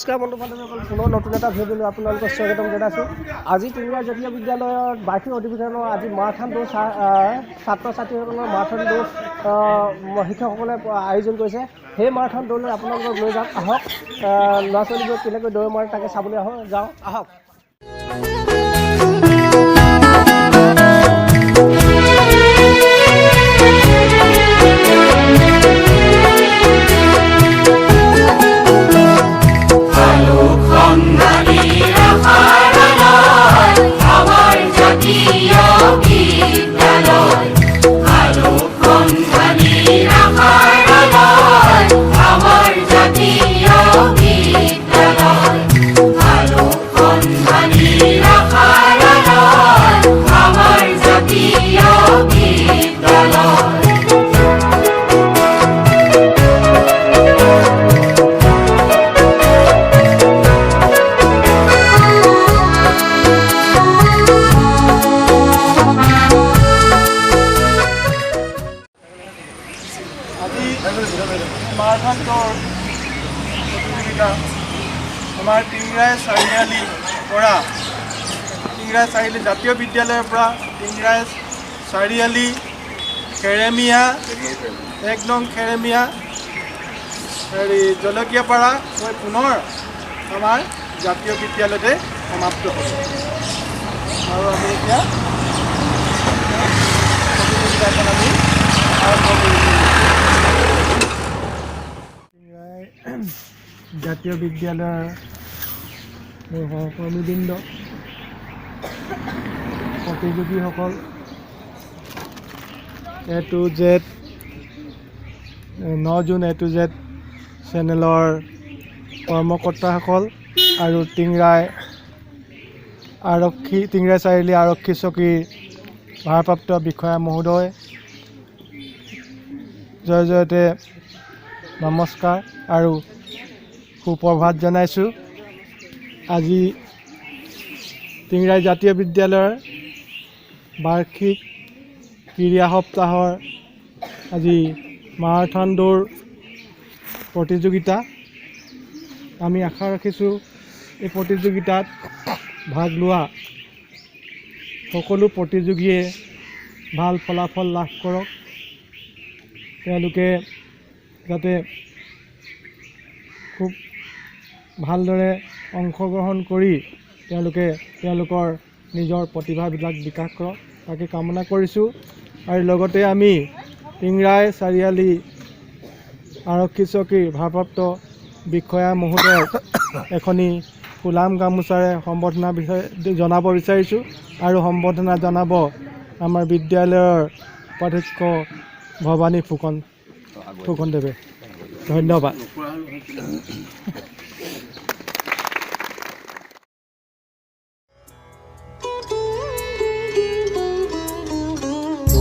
নমস্কাৰ বন্ধু বান্ধৱীসকল, পুনৰ নতুন এটা ভিডিঅ'লৈ আপোনালোকক স্বাগতম জনাইছোঁ। আজি টিংৰাই জাতীয় বিদ্যালয়ত বাৰ্ষিক অধিৱেশনৰ আজি মাৰাথান দৌৰ, ছাত্ৰ ছাত্ৰীসকলৰ মাৰাথান দৌৰ শিক্ষকসকলে আয়োজন কৰিছে। সেই মাৰাথান দৌৰলৈ আপোনালোকক লৈ যাম আহক। ল'ৰা ছোৱালীবোৰক কেনেকৈ দৌৰ মাৰে তাকে চাবলৈ আহক, যাওঁ আহক। আজি মাৰাথান দৌৰ প্ৰতিযোগিতা আমাৰ টিংৰাই চাৰিআলিৰ পৰা, টিংৰাই চাৰিআলি জাতীয় বিদ্যালয়ৰ পৰা টিংৰাই চাৰিআলি খেৰেমীয়া, 1 নং খেৰেমীয়া, হেৰি জলকীয়াপাৰা হৈ পুনৰ আমাৰ জাতীয় বিদ্যালয়তে সমাপ্ত হ'ব। আৰু আমি এতিয়া প্ৰতিযোগিতাখন আমি আৰম্ভ কৰিছোঁ। টিংৰাই জাতীয় বিদ্যালয়ৰ মোৰ সহকৰ্মীবৃন্দ, প্ৰতিযোগীসকল, এ to Z 9 June A to Z চেনেলৰ কৰ্মকৰ্তাসকল আৰু টিংৰাই আৰক্ষী, টিংৰাই চাৰিআলি আৰক্ষী চকীৰ ভাৰপ্ৰাপ্ত বিষয়া মহোদয়, জয় জয়তে নমস্কাৰ আৰু সুপ্ৰভাত জনাইছোঁ। আজি টিংৰাই জাতীয় বিদ্যালয়ৰ বাৰ্ষিক ক্ৰীড়া সপ্তাহৰ আজি মাৰাথান দৌৰ প্ৰতিযোগিতা। আমি আশা ৰাখিছোঁ এই প্ৰতিযোগিতাত ভাগ লোৱা সকলো প্ৰতিযোগীয়ে ভাল ফলাফল লাভ কৰক, তেওঁলোকে যাতে খুব ভালদৰে অংশগ্ৰহণ কৰি তেওঁলোকে তেওঁলোকৰ নিজৰ প্ৰতিভাবিলাক বিকাশ কৰক, তাকে কামনা কৰিছোঁ। আৰু লগতে আমি টিংৰাই চাৰিআলি আৰক্ষী চকীৰ ভাৰপ্ৰাপ্ত বিষয়া মহোদয়ক এখনি ফুলাম গামোচাৰে সম্বৰ্ধনা বিষয়ে জনাব বিচাৰিছোঁ। আৰু সম্বৰ্ধনা জনাব আমাৰ বিদ্যালয়ৰ উপাধ্যক্ষ ভৱানী ফুকনদেৱে। ধন্যবাদ।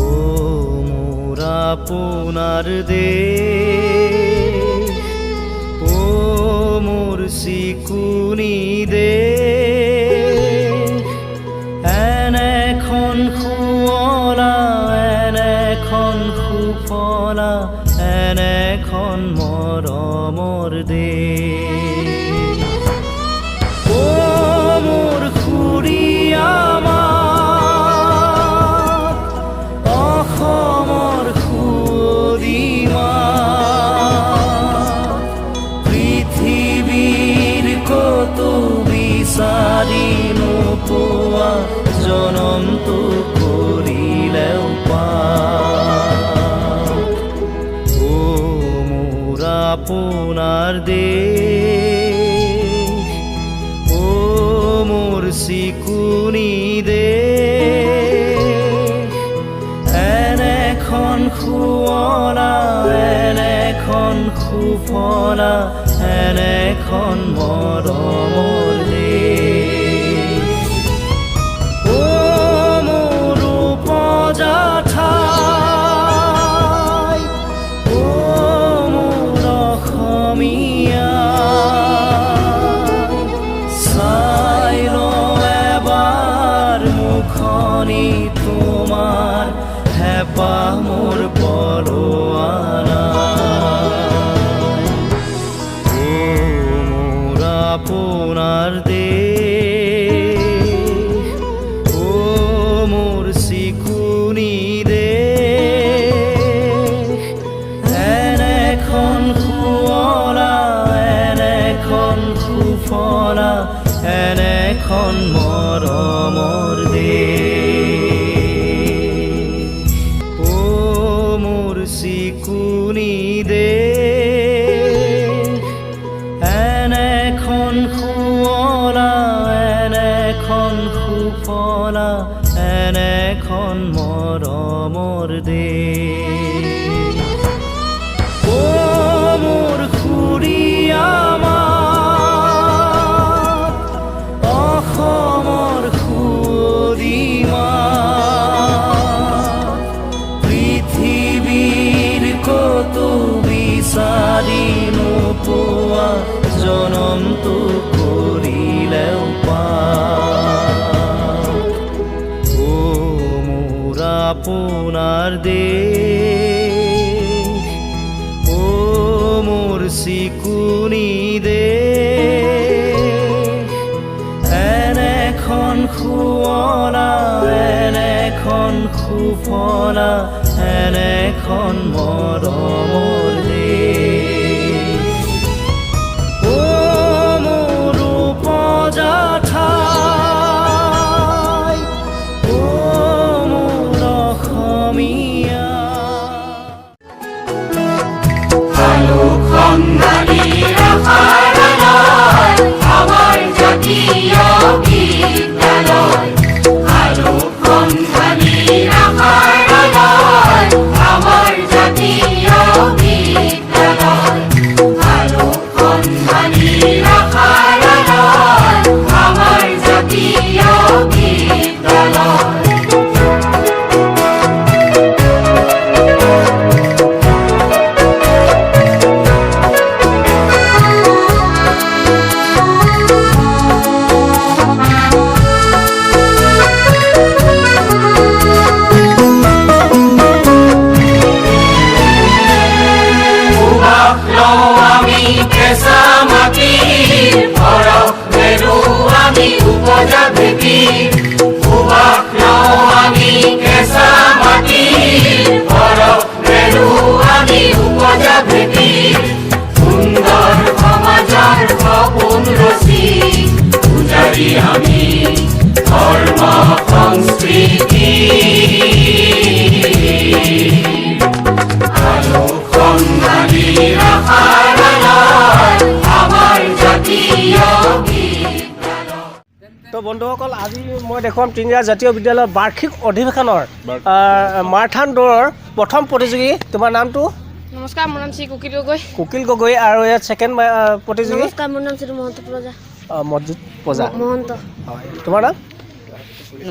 ও মোৰ আপোনাৰ দেশ, ও মোৰ চিকুনি দেশ, এনেখন শুৱলা, এনেখন সুফলা, এনেখন মৰমৰ দেশ। ও মোৰ সুৰীয়া মাত, অসমৰ সুৱদী মাত, পৃথিৱীৰ ক'তো বিচাৰি নোপোৱা জনমটো কৰিলেও পাপ। ও মোৰ আপোনাৰ দেশ, ও মোৰ চিকুনি দেশ, এনেখন শুৱলা, এনেখন সুফলা, এনেখন মৰমৰ দেশ। ও মোৰ উপজা ঠাই, ও মোৰ অসমীয়া, চাই লওঁ এবাৰ মুখনি তোমাৰ, হেঁপাহ মোৰ পৰোৱানা। ও মোৰ আপোনাৰ দেশ, অ মোৰ চিকুনি দেশ। এনেখন শুৱলা, এনেখন সুফলা, এনেখন মৰমৰ দেশ। অ মোৰ চিকুনি দেশ, এনেখন শুৱলা, এনেখন সুফলা, এনেখন মৰমৰ দেশ। অ মোৰ সুৰীয়া মাত, অসমৰ সুৱদী মাত, পৃথিৱীৰ ক'তো বিচাৰি নোপোৱা জনমটো কৰিলেও পাপ। অ মোৰ আপোনাৰ দেশ, অ মোৰ চিকুনি দেশ, এনেখন শুৱলা, এনেখন সুফলা, এনেখন মৰমৰ দেশ। অ মোৰ উপজা ঠাই, অ মোৰ অসমীয়া। আমাৰ জাতীয় বিদ্যালয়, আলোকসন্ধানীৰ আশাৰ আলয়। আমাৰ জাতীয় বিদ্যালয়, আলোকসন্ধানীৰ আশাৰ আলয়। আমাৰ জাতীয় বিদ্যালয়। সুবাস লওঁ আমি কেঁচা মাটিৰ, বৰফ মেৰো আমি উপজা ভেটিৰ। সুবাস লওঁ আমি কেঁচা মাটিৰ, বৰফ মেৰো আমি উপজা ভেটিৰ। সুন্দৰ সমাজৰ সপোন ৰচি পূজাৰী আমি ধৰ্ম সংস্কৃতি। আলোকসন্ধানীৰ আশাৰ আলয়, আমাৰ জাতীয় বিদ্যালয়। তো বন্ধুসকল, আজি মই দেখুৱাম তিনিআলি জাতীয় বিদ্যালয়ৰ বাৰ্ষিক অধিৱেশনৰ মাৰাথান দৌৰৰ প্ৰথম প্ৰতিযোগী। তোমাৰ নামটো? নমস্কাৰ, মোৰ নাম শ্ৰী কুকিল গগৈ। কুকিল গগৈ। আৰু ইয়াত ছেকেণ্ড প্ৰতিযোগী? নমস্কাৰ, মোৰ নাম শ্ৰী মহন্ত প্ৰজা। মছজিদ প্ৰজা। মহন্ত। হয়, তোমাৰ নাম?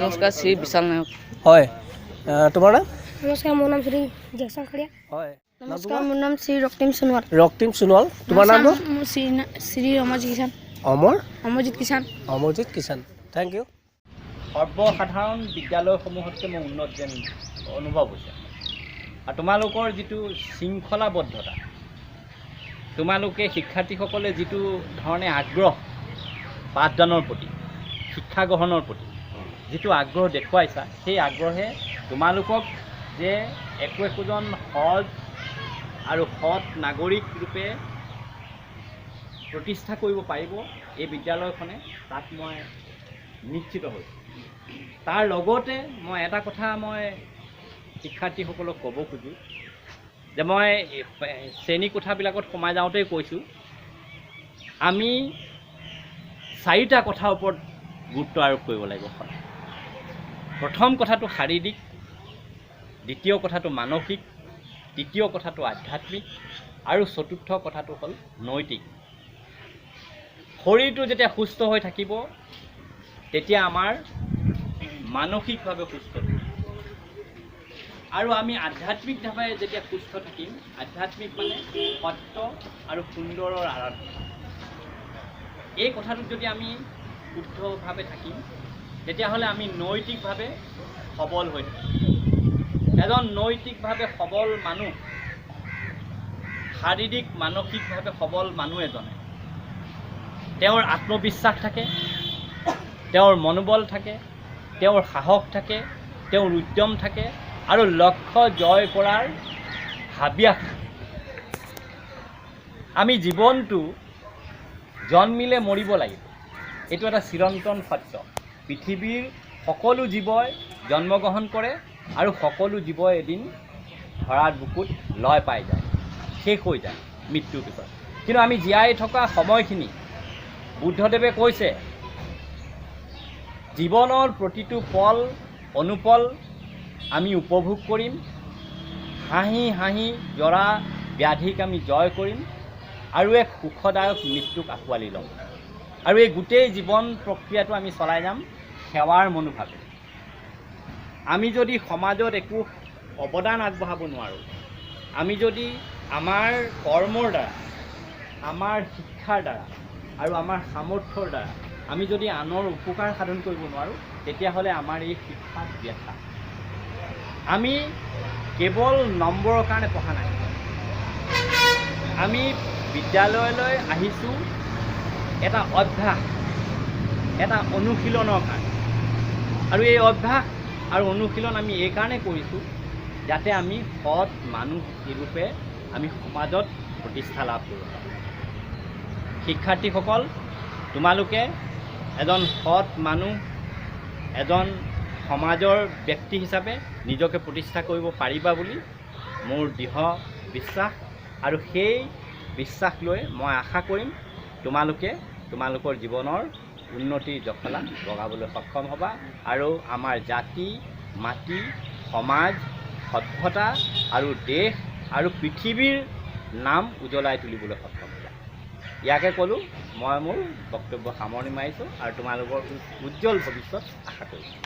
নমস্কাৰ, শ্ৰী বিশাল নায়ক। হয়, তোমাৰ নাম? নমস্কাৰ, মোৰ নাম শ্ৰী জেকচন খৰিয়া। হয়। নমস্কাৰ, মোৰ নাম শ্ৰী ৰক্তিম সোণোৱাল। ৰক্তিম সোণোৱাল। তোমাৰ নামটো? মোৰ শ্ৰী শ্ৰী অমৰজিৎ কিষাণ। অমৰ? অমৰজিৎ কিষাণ। Amarjit Kisan, thank U. সৰ্বসাধাৰণ বিদ্যালয়সমূহতকৈ মই উন্নত যেন অনুভৱ হৈছে। আৰু তোমালোকৰ যিটো শৃংখলাবদ্ধতা, তোমালোকে শিক্ষাৰ্থীসকলে যিটো ধৰণে আগ্ৰহ পাঠদানৰ প্ৰতি, শিক্ষা গ্ৰহণৰ প্ৰতি যিটো আগ্ৰহ দেখুৱাইছা, সেই আগ্ৰহে তোমালোকক যে একো একোজন সজ আৰু সৎ নাগৰিক ৰূপে প্ৰতিষ্ঠা কৰিব পাৰিব এই বিদ্যালয়খনে, তাত মই নিশ্চিত হৈছোঁ। তাৰ লগতে মই এটা কথা মই শিক্ষাৰ্থীসকলক ক'ব খোজোঁ যে মই শ্ৰেণীকোঠাবিলাকত সোমাই যাওঁতেই কৈছোঁ, আমি চাৰিটা কথাৰ ওপৰত গুৰুত্ব আৰোপ কৰিব লাগিব সদায়। প্ৰথম কথাটো শাৰীৰিক, দ্বিতীয় কথাটো মানসিক, তৃতীয় কথাটো আধ্যাত্মিক আৰু চতুৰ্থ কথাটো হ'ল নৈতিক। শৰীৰটো যেতিয়া সুস্থ হৈ থাকিব, তেতিয়া আমাৰ মানসিকভাৱে সুস্থ থাকিম আৰু আমি আধ্যাত্মিকভাৱে যেতিয়া সুস্থ থাকিম, আধ্যাত্মিক মানে সত্য আৰু সুন্দৰৰ আৰাধনা, এই কথাটোত যদি আমি শুদ্ধভাৱে থাকিম, তেতিয়াহ'লে আমি নৈতিকভাৱে সবল হৈ থাকিম। এজন নৈতিকভাৱে সবল মানুহ, শাৰীৰিক মানসিকভাৱে সবল মানুহ এজনে তেওঁৰ আত্মবিশ্বাস থাকে, তেওঁৰ মনোবল থাকে, তেওঁৰ সাহস থাকে, তেওঁৰ উদ্যম থাকে আৰু লক্ষ্য জয় কৰাৰ হাবিয়াস থাকে। আমি জীৱনটো জন্মিলে মৰিব লাগিব, এইটো এটা চিৰন্তন সত্য। পৃথিৱীৰ সকলো জীৱই জন্মগ্ৰহণ কৰে আৰু সকলো জীৱই এদিন ধৰাৰ বুকুত লয় পাই যায়, শেষ হৈ যায় মৃত্যুৰ পিছত। কিন্তু আমি জীয়াই থকা সময়খিনি বুদ্ধদেৱে কৈছে, জীৱনৰ প্ৰতিটো পল অনুপল আমি উপভোগ কৰিম, হাঁহি হাঁহি জৰা ব্যাধিক আমি জয় কৰিম আৰু এক সুখদায়ক মৃত্যুক আঁকোৱালি ল'ম। আৰু এই গোটেই জীৱন প্ৰক্ৰিয়াটো আমি চলাই যাম সেৱাৰ মনোভাৱে। আমি যদি সমাজত একো অৱদান আগবঢ়াব নোৱাৰোঁ, আমি যদি আমাৰ কৰ্মৰ দ্বাৰা, আমাৰ শিক্ষাৰ দ্বাৰা আৰু আমাৰ সামৰ্থ্যৰ দ্বাৰা আমি যদি আনৰ উপকাৰ সাধন কৰিব নোৱাৰোঁ, তেতিয়াহ'লে আমাৰ এই শিক্ষাত ব্যথা। আমি কেৱল নম্বৰৰ কাৰণে পঢ়া নাই, আমি বিদ্যালয়লৈ আহিছোঁ এটা অভ্যাস, এটা অনুশীলনৰ কাৰণে। আৰু এই অভ্যাস আৰু অনুশীলন আমি এইকাৰণে কৰিছোঁ যাতে আমি সৎ মানুহ ৰূপে আমি সমাজত প্ৰতিষ্ঠা লাভ কৰিব পাৰোঁ। শিক্ষাৰ্থীসকল, তোমালোকে এজন সৎ মানুহ, এজন সমাজৰ ব্যক্তি হিচাপে নিজকে প্ৰতিষ্ঠা কৰিব পাৰিবা বুলি মোৰ দৃঢ় বিশ্বাস। আৰু সেই বিশ্বাস লৈ মই আশা কৰিম তোমালোকে তোমালোকৰ জীৱনৰ উন্নতিৰ জখলা বগাবলৈ সক্ষম হ'বা আৰু আমাৰ জাতি, মাটি, সমাজ, সভ্যতা আৰু দেশ আৰু পৃথিৱীৰ নাম উজ্বলাই তুলিবলৈ সক্ষম হ'বা। ইয়াকে ক'লোঁ, মই মোৰ বক্তব্য সামৰণি মাৰিছোঁ আৰু তোমালোকৰ উজ্জ্বল ভৱিষ্যত আশা কৰিছোঁ।